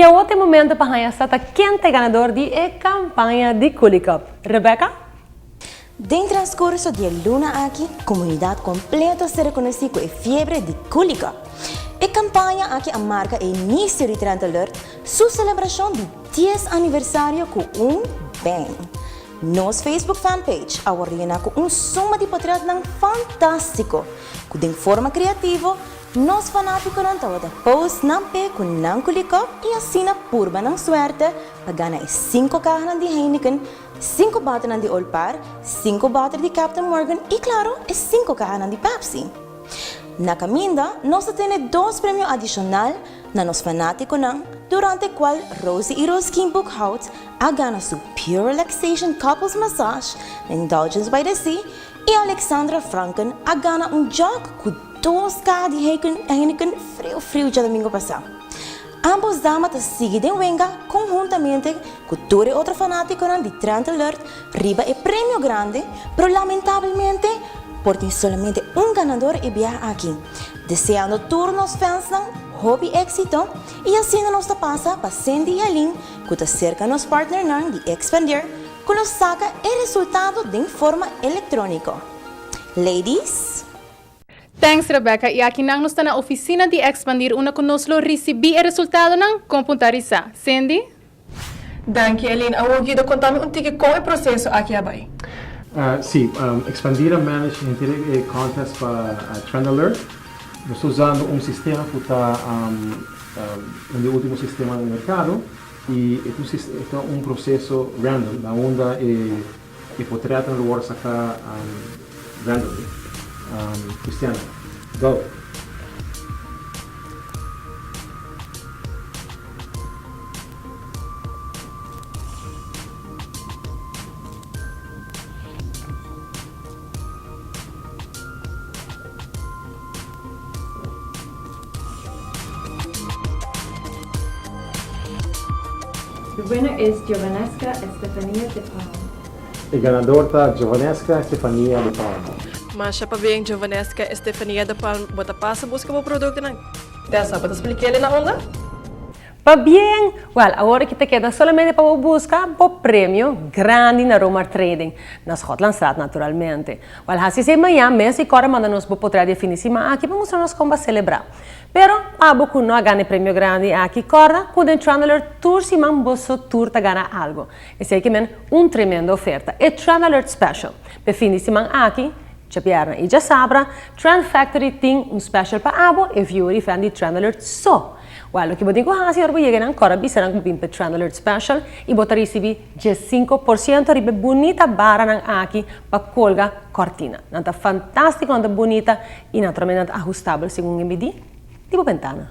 Y awor ta e momento pa haña sa ta ken ta e ganador di e campaña di Culi Cup. Rebecca? Den transcurso di e luna aki, comunidad completo a ser reconoci cu e fiebre di Culi Cup. E campaña aki a marca e inicio di Trend Alert su celebracion di dies aniversario cu un bang. Nos Facebook fanpage a worde yena cu un suma di potretnan fantastico cu den forma creativo Nos fanátikonan tabata post nan p'e ku nan kulikòp i asina purba nan suerte pa gana e sinku kahanan di Heineken, sinku bòternan di Old Par, sinku bòter di Captain Morgan i klaro e sinku kahanan di Pepsi. Na kaminda nos ta tene dos premio adishonal na nos fanátikonan durante kual Rosie i Roskin Boekhout a gana su Pure Relaxation Couples Massage na Indulgence by the Sea i Alexandra Franken a gana un jòg ku Dos kaha di Heineken friu friu djadomingo pasá. Ambos dama ta sigui den wenga konhuntamente ku tur e otro fanátikonan di Trend Alert riba e premio grandi, pero lamentabelmente por tin solamente un ganador e biaha aki. Deseando tur nos fansnan hopi éksito i asina nos ta pasa pa Cindy i Aline ku ta serka nos partnernan di Expandir ku lo saka e resultado den forma elektróniko. Ladies! Thanks Rebecca y aki nan nos ta na oficina di Expandir unda cu nos lo ricibi e resultadonan computarisa. Cindy? Danki Eline. Awor Guido conta mi un tiki con e proceso aki a bay. Sí, Expandir a manage henter e contest pa Trend Alert. Nos ta usando un sistema cu ta un di e ultimo sistema den mercado y e ta un proceso random na unda e E potretnan lo wòrdu saká randomly. Cristiano, go! The winner is Giovanesca Estefania de Palma. E ganador ta Giovanesca Estefania de Palma. Masha pabien Giovanesca Estefania de Palma, bo ta pasa busca bo productonan. Tessa, bo ta spliquele na onda? Pabien! Wel, awor aki ta keda solamente pa bo busca bo premio grandi na Romar Trading, na Schotlandstraat naturalmente. Wel, haci esey mañan mes y cora manda nos bo potret di e fin di siman aki pa mustra nos con bo a celebra. Pero, abo cu no a gana e premio grandi aki, corda cu den Trend Alert tur siman boso tur ta gana algo. Esey ke men un tremendo oferta, e Trend Alert Special. P'e fin di siman aki, djabièrnè y djasabra, Trend Factory tin un special pa abo, e viewer y fan di Trend Alert so. Wèl, loke bo tin ku hasi ora bo yega nan kòrda bisa nan ku bo bin pa e Trend Alert Special i bo ta risibí 15% riba e bunita baranan aki pa kolga kòrtina. Nan ta fantástiko, nan ta bunita i naturalmente nan ta ahustabel segun e midí di bo bentana.